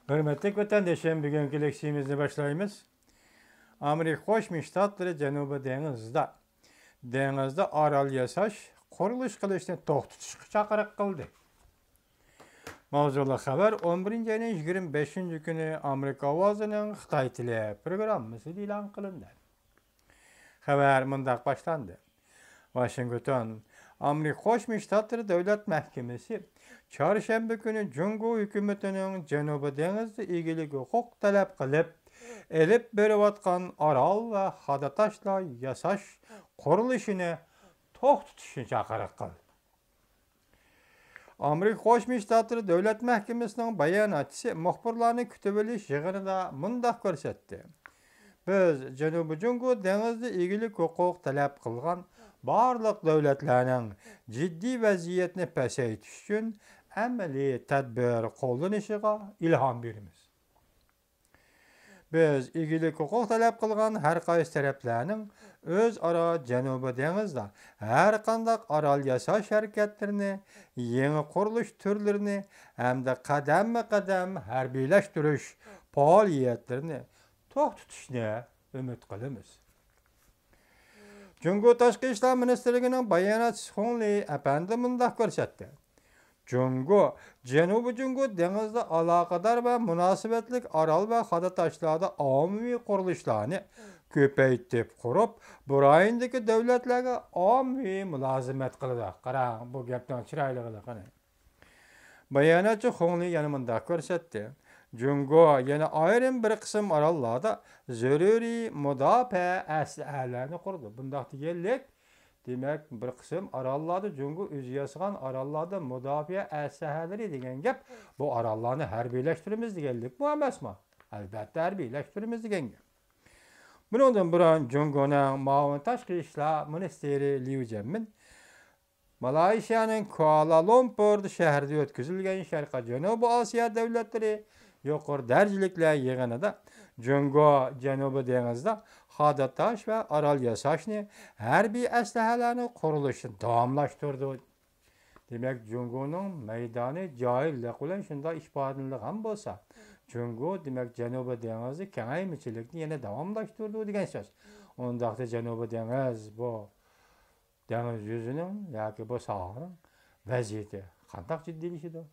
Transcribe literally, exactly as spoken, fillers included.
ھۆرمەتلىك ۋەتەندىشىم، بۈگۈنكى لېكسىيىمىزنى باشلايمىز. ئامېرىكا قوشما شتاتلىرى جەنۇبىي دېڭىزدا، دېڭىزدا ئارال ياساش، قۇرۇلۇش قىلىشنى توختىتىشقا چاقىرىق قىلدى. ماۋزۇلۇق خەۋەر ئون بىرىنچى ئاينىڭ يىگىرمە بەشىنچى كۈنى ئامېرىكا ئاۋازىنىڭ خىتاي تىلى پروگراممىسىدا ئېلان قىلىندى. خەۋەر مۇنداق باشلاندى. ۋاشىنگتون، ئامېرىكا قوشما شتاتلىرى دۆلەت مەھكىمىسى چارشەنبە كۈنى جۇڭگو ھۆكۈمىتىنىڭ جەنۇبىي دېڭىزدا ئىگىلىك ھوقۇق تەلەپ قىلىپ ئېلىپ بېرىۋاتقان ئارال ۋە خادا تاشلار ياساش قۇرۇلۇشىنى توختىتىشنى چاقىرىق قىلدى. ئامېرىكا قوشما شتاتلىرى دۆلەت مەھكىمىسىنىڭ باياناتچىسى مۇخبىرلارنى كۈتۈۋېلىش يىغىنىدا مۇنداق كۆرسەتتى: بىز جەنۇبىي جۇڭگو دېڭىزىدا ئىگىلىك ھوقۇق تەلەپ قىلغان بارلىق دۆلەتلەرنىڭ جىددىي ۋەزىيەتنى پەسەيتىش ئۈچۈن ئەمەلىي تەدبىر قوللىنىشىغا ئىلھام بېرىمىز. بىز ئىگىلىك ھوقۇق تەلەپ قىلغان ھەر قايسى تەرەپلەرنىڭ ئۆزئارا جەنۇبىي دېڭىزدا ھەر قانداق ئارال ياساش ھەرىكەتلىرىنى، يېڭى قۇرۇلۇش تۈرلىرىنى ھەمدە قەدەممۇ قەدەم ھەربىيلەشتۈرۈش پائالىيەتلىرىنى توختىتىشنى ئۈمىد قىلىمىز. جۇڭگو تاشقى ئىشلار مىنىستىرلىكىنىڭ باياناتچىسى خۇڭ لېي ئەپەندى مۇنداق كۆرسەتتى: جۇڭگو جەنۇبىي جۇڭگو دېڭىزىدا ئالاقىدار ۋە مۇناسىۋەتلىك ئارال ۋە خادا تاشلاردا ئاممىۋى قۇرۇلۇشلارنى كۆپەيتىپ قۇرۇپ، بۇ رايوندىكى دۆلەتلەرگە ئاممىۋى مۇلازىمەت قىلىدۇ. قاراڭ، بۇ گەپنىڭ چىرايلىقلىقىنى. باياناتچى خۇڭ لېي يەنە مۇنداق كۆرسەتتى: جۇڭگو يەنە ئايرىم بىر قىسىم ئاراللاردا زۆرۈرىي مۇداپىئە ئەسلىھەلەرنى قۇردى. بۇنداق دېگەنلىك، دېمەك، بىر قىسىم ئاراللاردا جۇڭگو ئۆزى ياسىغان ئاراللاردا مۇداپىئە ئەسلىھەلىرى دېگەن گەپ، بۇ ئاراللارنى ھەربىيلەشتۈرىمىز دېگەنلىكمۇ ئەمەسمۇ؟ ئەلۋەتتە، ھەربىيلەشتۈرىمىز دېگەن گەپ. بۇنىڭدىن بۇرۇن جۇڭگونىڭ مۇئاۋىن تاشقى ئىشلار مىنىستىرى ليۇ جيەنمىن مالايشىيانىڭ كۇئالا لۇمپۇر شەھىرىدە ئۆتكۈزۈلگەن شەرقىي جەنۇبىي ئاسىيا دۆلەتلىرى يۇقىرى دەرىجىلىكلەر يىغىنىدا جۇڭگو جەنۇبىي دېڭىزدا خادا تاش ۋە ئارال ياساشنى، ھەربىي ئەسلىھەلەرنى قۇرۇلۇشنى داۋاملاشتۇرىدۇ. دېمەك، جۇڭگونىڭ مەيدانى جاھىللىق بىلەن شۇنداق ئىپادىلىنىدىغان بولسا، جۇڭگو، دېمەك، جەنۇبىي دېڭىزدا كېڭەيمىچىلىكنى يەنە داۋاملاشتۇرىدۇ دېگەن سۆز. ئۇنداقتا جەنۇبىي دېڭىز بۇ دېڭىز يۈزىنىڭ ياكى بۇ ساھەنىڭ ۋەزىيىتى قانداق جىددىيلىشىدۇ؟